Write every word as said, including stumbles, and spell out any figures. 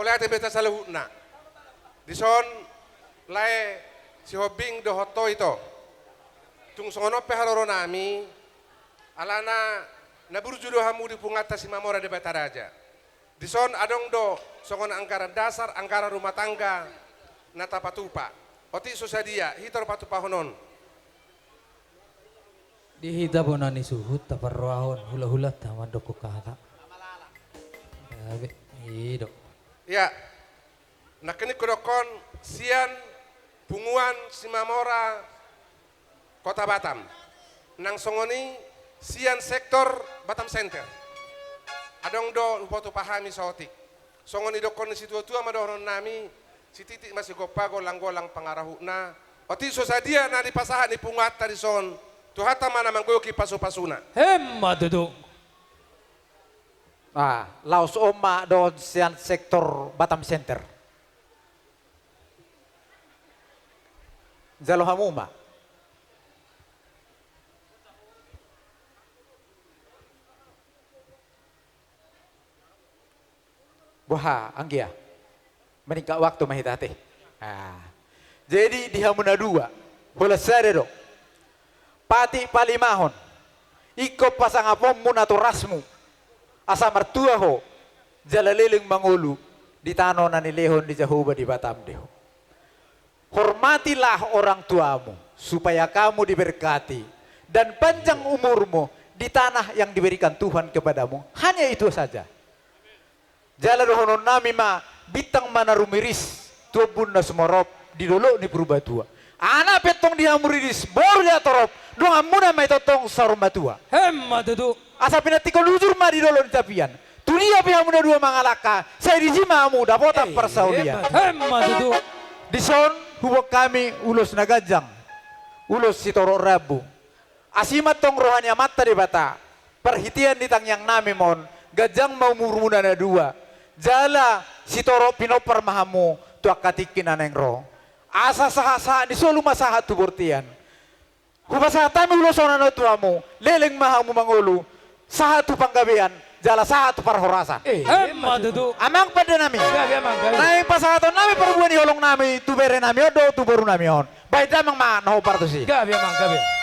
Ate beta saluhutna. Dison lae Sihombing dohot Toito. Tung songon on pe haroronami, alana na burju do hamu di punguanta Simamora Debata Raja. Dison adong do songon anggaran dasar, anggaran rumah tangga na tapatupa. Otik so sadia, hita do patupahonon. Di hita bona ni suhut taparrohahon hulahulanta mandok hata. Gabe, i do. Ia. Nangkining hudokkon sian punguan Simamora Kota Batam. Nang songon i sian sektor Batam Center. Adong do hupatupa hami saotik. Songon nidokkon ni situatua ma dohononnami, sititik ma sigompa, golanggolang pangarahutna. Otik so sadia na dipasahat ni punguanta dison, Tuhanta ma na manggohi pasupasuna. Emma tutu. Ah, laos on ma dohot sian sektor Batam Center. Jalo hamu ma. Boha, anggia. Maningkat waktu ma hita ate. Ah. Jadi di hamu na dua, holan sada do. Patik palimahon, ingkon pasangaponmu natorasmu, asa martua ho, jala leleng mangolu di tano na nilehon ni Jahowa Debatam di ho. Hormatilah orang tuamu, supaya kamu diberkati dan panjang umurmu di tanah yang diberikan Tuhan kepadamu. Hanya itu saja. Jala dohononnami ma, bintang ma na rumiris tu ombun na sumorop di dolok ni Purbatua. Anak pe tong di hamu riris, boru di hatorop, donganmuna ma i tongtong saur matua. Emma tutu. Asa pinantikhon hujur ma di dolok ni tapian. Tu dia pe hamu na dua mangalangka, sai disi ma hamu dapotan parsaulian. Emma tutu. Dison huboan hami ulos na ganjang, ulos sitorop rambu. Asi ma tong roha ni Amanta Debata, parhitean ni tangiangnami ma on, ganjang ma umurmuna na dua, jala sitorop pinompar ma hamu tu angka tingki na naeng ro. Asa sahatsahat ni solu ma sahat tu bortean. Hupasahat hami ulos on tu hamu, leleng ma hamu mangolu, sahat tu panggabean, jala sahat tu parhorasan. Eh, emma tutu. Amang pandenami. Gabe, amang, gabe. Naeng pasahatonnami parbue ni holongnami tu berenami on dohot tu borunami on. Bahen damang ma na hombar tusi. Gabe, amang, gabe.